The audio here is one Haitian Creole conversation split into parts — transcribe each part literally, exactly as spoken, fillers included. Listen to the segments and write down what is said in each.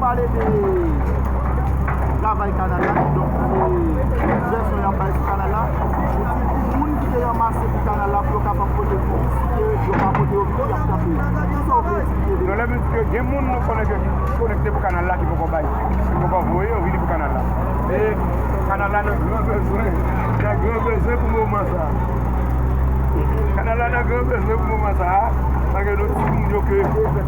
Pale de travay kanal la, donk se vèsyon y ap bay sou kanal la. Yo di pou moun ki te ranmase pou kanal la, pou yo kapab pote vini, si ke yo pa pote yo vini, y ap kanpe. Kisa w vle di de... Non, lè m di ke gen moun nou konnen ke ki konekte pou kanal la ki poko bay, ki poko voye yo vini pou kanal la. E kanal la nan gran bezwen, nan gran bezwen pou moman sa a. Kanal la nan gran bezwen pou moman sa a. Paske nou di moun yo ke,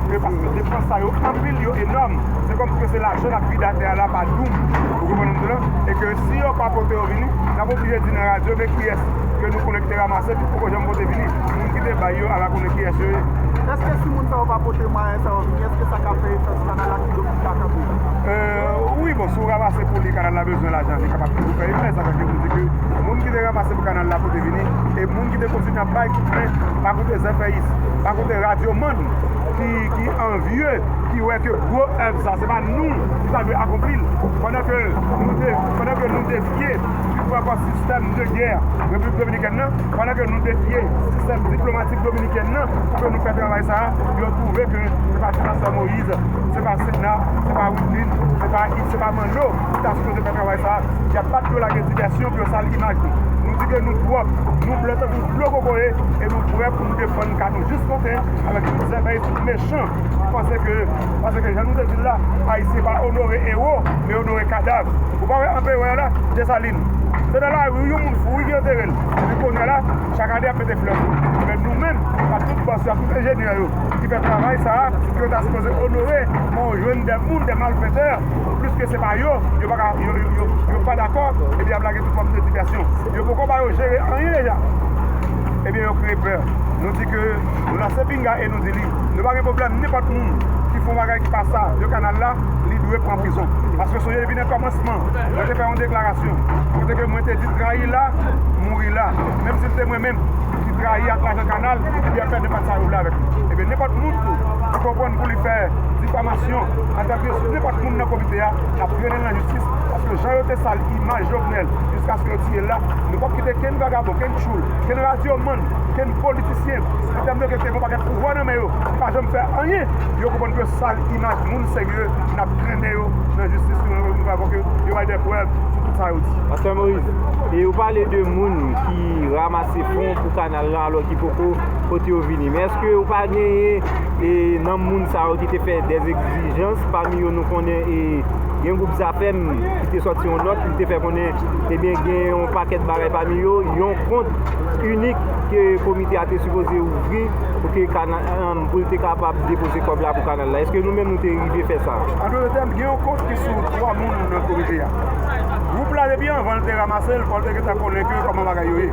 ke paske depans sa yo anpil, yo enòm. Se kòm ke se lajan n ap vide atè a la pa doum. Ou konprann m di la? E ke si yo pa pote yo vini, n ap oblije di nan radyo, men kiyès ke nou konekte ranmase, ki poko janm pote vini. Moun ki te bay yo, ala konnen kiyès yo ye. Èske si moun sa yo pa pote mwayen sa yo vini, èske sa ka fè efè sou kanal la ki do ki ka kanpe? Euh, wi, bon, si w ranmase pou li, kanal la bezwen lajan, li kapab toujou fè efè. Sa fè ke nou di ke moun ki te ranmase pou kanal la pote vini, e moun ki te kontinye ap bay kout men, pa koute zèfèyis, pa koute radyomann ki, ki anvye, ki wè ke gwo èv sa, se pa nou ki ta dwe akonpli l. Pandan ke nou de-, pandan ke nou devye, ki pran kò sistèm de gè Repiblik Dominikèn nan, pandan ke nou devye sistèm diplomatik dominikèn nan pou ke nou fè travay sa a, yo twouve ke se pa Ti Pastè Moyiz, se pa Sena, se pa Widlin, se pa Yves, se pa Manno ki ta sipoze fè travay sa a. Y ap bat pou yo lage divèsyon, pou yo sal imaj nou. Nou di ke nou pwòp, nou blan tankou dlo kokoye, e nou prè pou nou defann ka nou jis bouten avèk tout zèfèyis, tout mechan ki panse ke, paske jan nou te di l la, Ayisyen pa onore ewo, men onore kadav. Ou pa wè anperè a la, Desalin? Se nan lari yon moun fou wi ki antere l. Epi kounye a la, chak ane y ap mete flè sou li. Men nou menm, ak tout bòs yo, ak tout enjenyè yo ki fè travay sa a, ke yo ta sipoze onore, men w jwenn de moun, de malfetè, plis ke se pa yo, yo pa ka, yo, yo, yo, yo pa dakò, epi y ap lage tout fòm de divèsyon. Yo poko ba yo jere anyen deja. Ebyen, yo kreye pè. Nou di ke nou lanse pinga e nou di li, nou pa gen pwoblèm, nenpòt moun ki fè yon bagay ki pa sa de kanal la, li dwe pran prizon. Paske sonje depi nan kòmansman, mwen te fè yon deklarasyon kote ke mwen te di trayi la, mouri la. Menm si se te mwen menm ki trayi ak lajan kanal, ebyen fè nenpòt sa yo vle avèk li. Ebyen, nenpòt moun tou ki konprann pou li fè difamasyon atake sou nenpòt moun nan komite a, n ap trennen l nan jistis, paske jan yo te sal imaj Jovenel jiskaske yo tiye l la, nou p ap kite kenn vagabon, kenn tchoul, kenn radyomann, kenn politisyen, an tèm de ke te gen yon pakèt pouvwa nan men yo, ki pa janm fè anyen, yo konprann ke sal imaj moun serye, n ap trennen yo nan jistis, nou, nou, nou, nou, yo bay de prèv sou tout sa yo di. Pastè Moïse, e ou pale de moun ki ranmase fon pou kanal la, alò ki poko pote yo vini. Men èske ou pa genyen, e, nan moun sa yo ki te fè dè egzijans, pami yo nou konnen, e, gen gwoup Zafèm ki te sòti yon nòt, li te fè konnen, ebyen, gen yon pakèt bagay pami yo, yon kont inik ke komite a te sipoze ouvri pou ke kana-, ann, pou l te kapab depoze kòb la pou kanal la. Èske nou menm nou te rive fè sa? An tout etè, gen yon kont ki sou twa moun nan komite a. Gwoup la, depi anvan l te ranmase l, fò l te gentan konnen ke kòman bagay yo ye.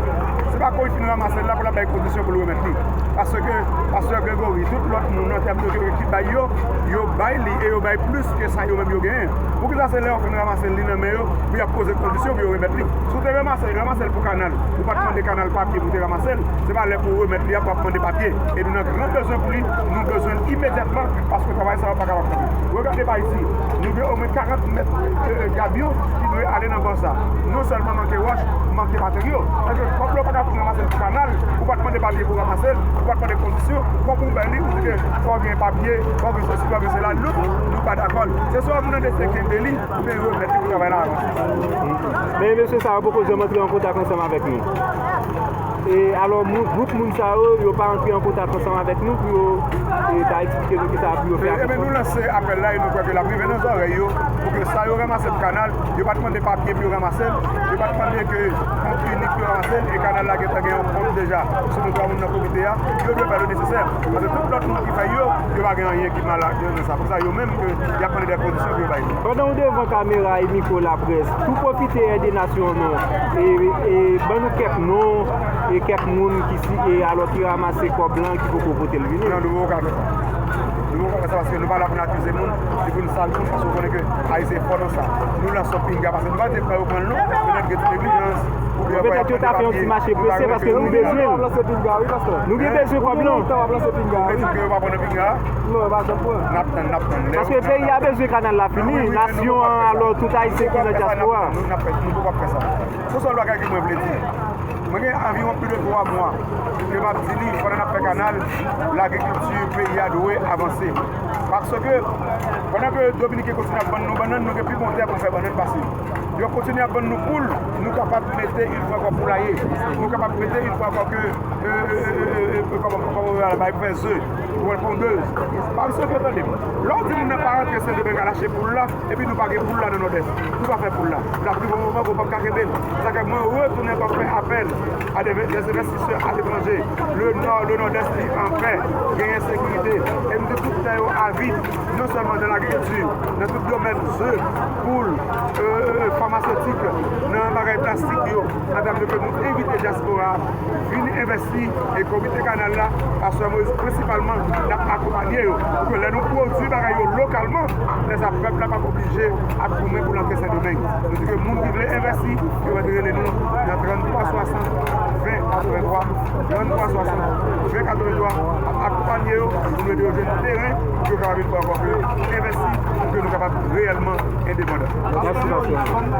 Se pa kon l fin ranmase l la pou l ap bay kondisyon pou l remèt li. Paske pastè Gregory, tout lòt moun an tèm de ki bay yo, yo bay li e yo bay plis ke sa yo menm yo genyen. Poukisa se lè yo fin ranmase li nan men yo, pou y ap poze kondisyon pou yo remèt li? Si w te ranmase l, ranmase l pou kanal, ou pa t mande kanal papye pou te ranmase l, se pa lè pou w remèt li a pou w ap mande papye. E nou nan gran bezwen pou li, nou bezwen l imedyatman, paske travay sa yo pa kapab kanpe. Regade pa isi, nou gen omwen karant mèt, e, e, gabyon ki dwe ale nan bò sa. Non sèlman manke wòch, manke materyo. Paske kòb la ou pa ka fin ranmase l pou kanal, ou pa t mande papye pou ranmase l, ou pa t mande kondisyon, fòk ou bay li, ou di ke fò gen papye, fò gen sesi, fò gen sela, nou, nou pa dakò. Se swa moun nan deside kenbe li, oubyen yo mèt li pou travay la avanse. Men mesye sa yo poko janm antre an kontak ansanm avèk nou. E alò, moun, gwoup moun sa yo, yo pa antre an kontak ansanm avèk nou pou yo, e, ta eksplike nou kisa pou yo fè avèk nou. Ebyen, nou lanse apèl la e nou kwè ke l ap rive nan zòrèy yo, pou ke sa yo ranmase pou kanal, yo pa t mande papye pou yo ranmase l, yo pa t mande ke kont inik pou yo ranmase l, e kanal la gentan gen yon kont deja sou nou twa moun nan komite a, yo dwe fè le nesesè. Paske tout lòt moun ki fè yo, yo pa gen anyen ki mal nan sa. Pou sa, yo menm ke y ap mande de kondisyon pou yo bay. Pandan w devan kamera e mikwo laprès, tou pwofite ede nasyon nou, e, e ban nou kèk non, e kèk moun ki si, e alò ki ranmase kòb lan ki poko pote l vini. Non, nou poko ka fè sa. Nou poko ka fè sa paske nou pa la pou n akize moun, ni pou n sal moun, paske w konnen ke Ayisyen fò nan sa. Nou lanse yon pinga, paske nou pa te pè yo pran l non, petèt gen ti neglijans, oubyen petèt yo ta fè yon ti mache prese paske nou bezwen l. Nou gen bezwen kòb lan. Ou vle di ke yo pa pran nan pinga a? Non, yo pa janm pran. N ap tann, n ap tann. Paske peyi a bezwen kanal la fini, nasyon an, alò tout Ayisyen ki nan dyaspora. Nou, n ap fè, nou poko ap fè sa. Se sèl bagay ke mwen vle di. Mwen gen anviwon plis de twa mwa ke m ap di li, pandan n ap fè kanal, lagrikilti peyi a dwe avanse. Paske, pandan ke Dominiken kontinye ap vann nou bannann, nou gen pi bon tè pou n fè bannann pase. Yo kontinye ap vann nou poul, nou kapab mete yon fwa ankò poulaye. Nou kapab mete yon fwa ankò ke, euh, euh, euh, euh, kòman, kòman yo rele la, bay pou fè ze, pou fè pondez. Paske, tande m, lè w di moun nan pa rantre Sendomeng al achte poul la, epi nou pa gen poul la nan Nòdès. Nou pa fè poul la. Lapli bon moman, bon, p ap ka kenbe l. Sa fè mwen retounen ankò fè apèl a de, des investisseurs à l'étranger. Le Nord, le Nord-Est li an pè, genyen sekirite. E nou te tout tè yo avid, non sèlman nan lagrikilti, nan tout domèn, ze, poul, euh, famasetik, nan bagay plastik yo, an tèm de ke nou envite dyaspora vin envesti e komite kanal la, Pastè Moïse prensipalman, n ap akonpanye yo pou ke lè nou pwodui bagay yo lokalman, lè sa pèp la p ap oblije ap goumen pou l antre Sendomeng. Nou di ke moun ki vle envesti, yo mèt rele nou nan trannntwa swasant ven katreventwa, trannntwa swasant ven katreventwa, ap akonpanye yo pou nou ede yo jwenn teren pou yo kapab vin fè ankò ke envesti pou ke nou kapab reyèlman endepandan. Mèsi, Pastè.